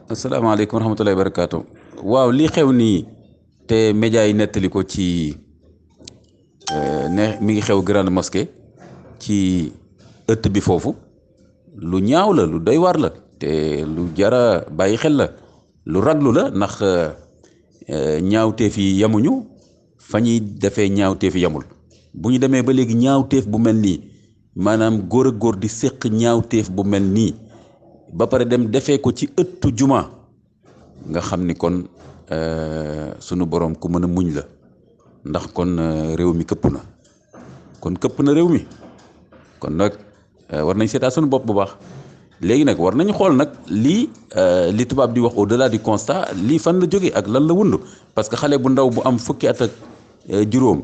asalaamaaleykum wa rahmatullahi wa barakaatu. waaw li xew nii te média yi nettali ko ci ne mi ngi xew grande mosquée ci ëtt bi foofu lu ñaaw la lu doy war la te lu jara bàyyi xel la lu raglu la ndax ñaawteef yi yamuñu fa ñuy defee ñaawteef yi yamul bu ñu demee ba léegi ñaawteef bu mel nii maanaam góor ak góor di séq ñaawteef bu mel nii ba pare dem defee ko ci ëttu juma nga xam ni kon sunu borom ku mën a muñ la ndax kon réew mi këpp na réew mi kon nag war nañ seetaat sunu bopp bu baax léegi nag war nañu xool nag lii li tubaab di wax au-delà du constat lii fan la jógee ak lan la wund parce que xale bu ndaw bu am fukki at ak juróom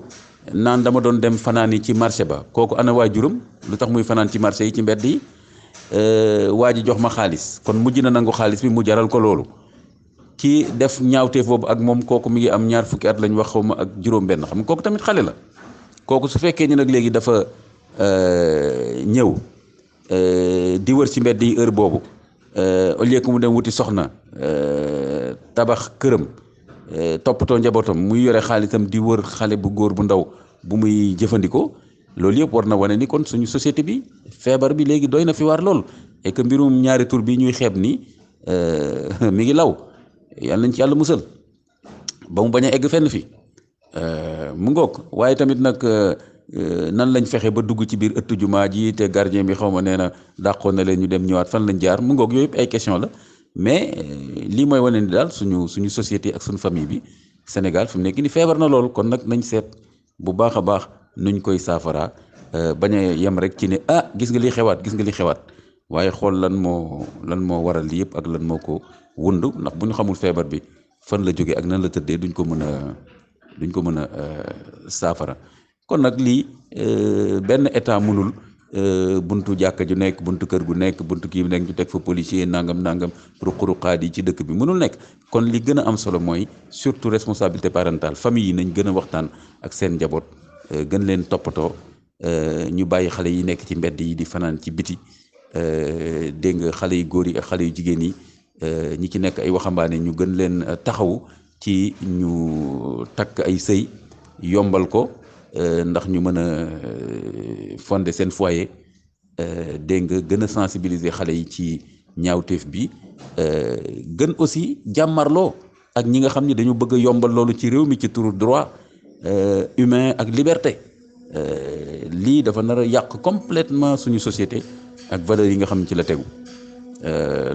naan dama doon dem fanaan yi ci marché ba kooku ana waa juróom lu tax muy fanaan ci marché yi ci mbedd yi waa ji jox ma xaalis kon mujj na nangu xaalis bi mu jaral ko loolu ci def ñaawteef boobu ak moom kooku mi ngi am ñaar fukki at lañ wax xaw ma ak juróom-benn xam nga kooku tamit xale la kooku su fekkee ni nag léegi dafa ñëw di wër ci mbedd yi heure boobu au lieu que mu dem wuti soxna tabax këram toppatoo njabootam muy yore xaalisam di wër xale bu góor bu ndaw bu muy jëfandikoo. loolu yëpp war na wane ni kon suñu société bi feebar bi léegi doy na fi waar lool et que mbirum ñaari tur bi ñuy xeeb nii mi ngi law yàlla nañ ci yàlla musal ba mu bañ a egg fenn fi mu ngoog waaye tamit nag nan lañ fexe ba dugg ci biir ëttu jumaa ji te gardien bi xaw ma nee na dàqoon na leen ñu dem ñëwaat fan lañ jaar mu ngoog yooyu yëpp ay question la mais lii mooy wane ni daal suñu société ak suñu famille bi Sénégal fi mu nekk ni feebar na lool kon nag nañ seet bu baax a baax nuñ koy saafara bañ a yem rek ci ne gis nga li xewaat waaye xool lan moo waral lii yëpp ak lan moo ko wund ndax bu ñu xamul feebar bi fan la jógee ak nan la tëddee duñ ko mën a saafara kon nag lii benn état mënul buntu jàkka ju nekk buntu kër gu nekk buntu kii nekk ñu teg fa policier nangam ruq-ruqaat yi ci dëkk bi mënul nekk kon li gën a am solo mooy surtout responsabilité parentale famille yi nañ gën a waxtaan ak seen njaboot. gën leen toppatoo ñu bàyyi xale yi nekk ci mbedd yi di fanaan ci biti dégg nga xale yu góor yi ak xale yu jigéen yi ñi ci nekk ay waxambaane ñu gën leen taxawu ci ñu takk ay sëy yombal ko ndax ñu mën a fonder seen foyer dégg nga gën a sensibiliser xale yi ci ñaawteef bi gën aussi jàmmarloo ak ñi nga xam ni dañu bëgg a yombal loolu ci réew mi ci turu droit humain ak liberté lii dafa nar a yàq complètement suñu société ak valeurs yi nga xam ne ci la tegu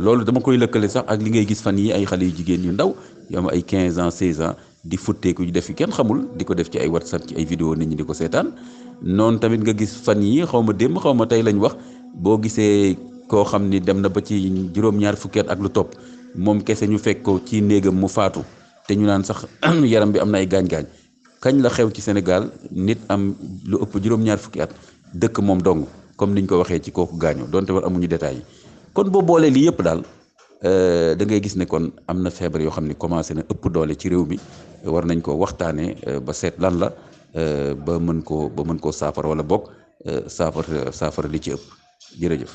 loolu dama koy lëkkale sax ak li ngay gis fan yi ay xale yu jigéen yu ndaw yu am ay 15 ans 16 ans di futteeku di def yi kenn xamul di ko def ci ay WhatsApp ci ay vidéo nit ñi di ko seetaan noonu tamit nga gis fan yi xaw ma démb xaw ma tey lañ wax boo gisee koo xam ni dem na ba ci juróom-ñaar fukki at ak lu topp moom kese ñu fekk ko ci néegam mu faatu te ñu naan sax yaram bi am na ay gaañ-gaañ kañ la xew ci Sénégal nit am lu ëpp juróom-ñaar fukki at dëkk moom dong comme niñ ko waxee ci kooku gaañoo donte war amuñu détails yi kon boo boolee lii yëpp daal da ngay gis ne kon am na feebar yoo xam ne commencé na ëpp doole ci réew mi war nañ ko waxtaanee ba seet lan la ba mën koo saafara wala boog saafara li ci ëpp jërëjëf.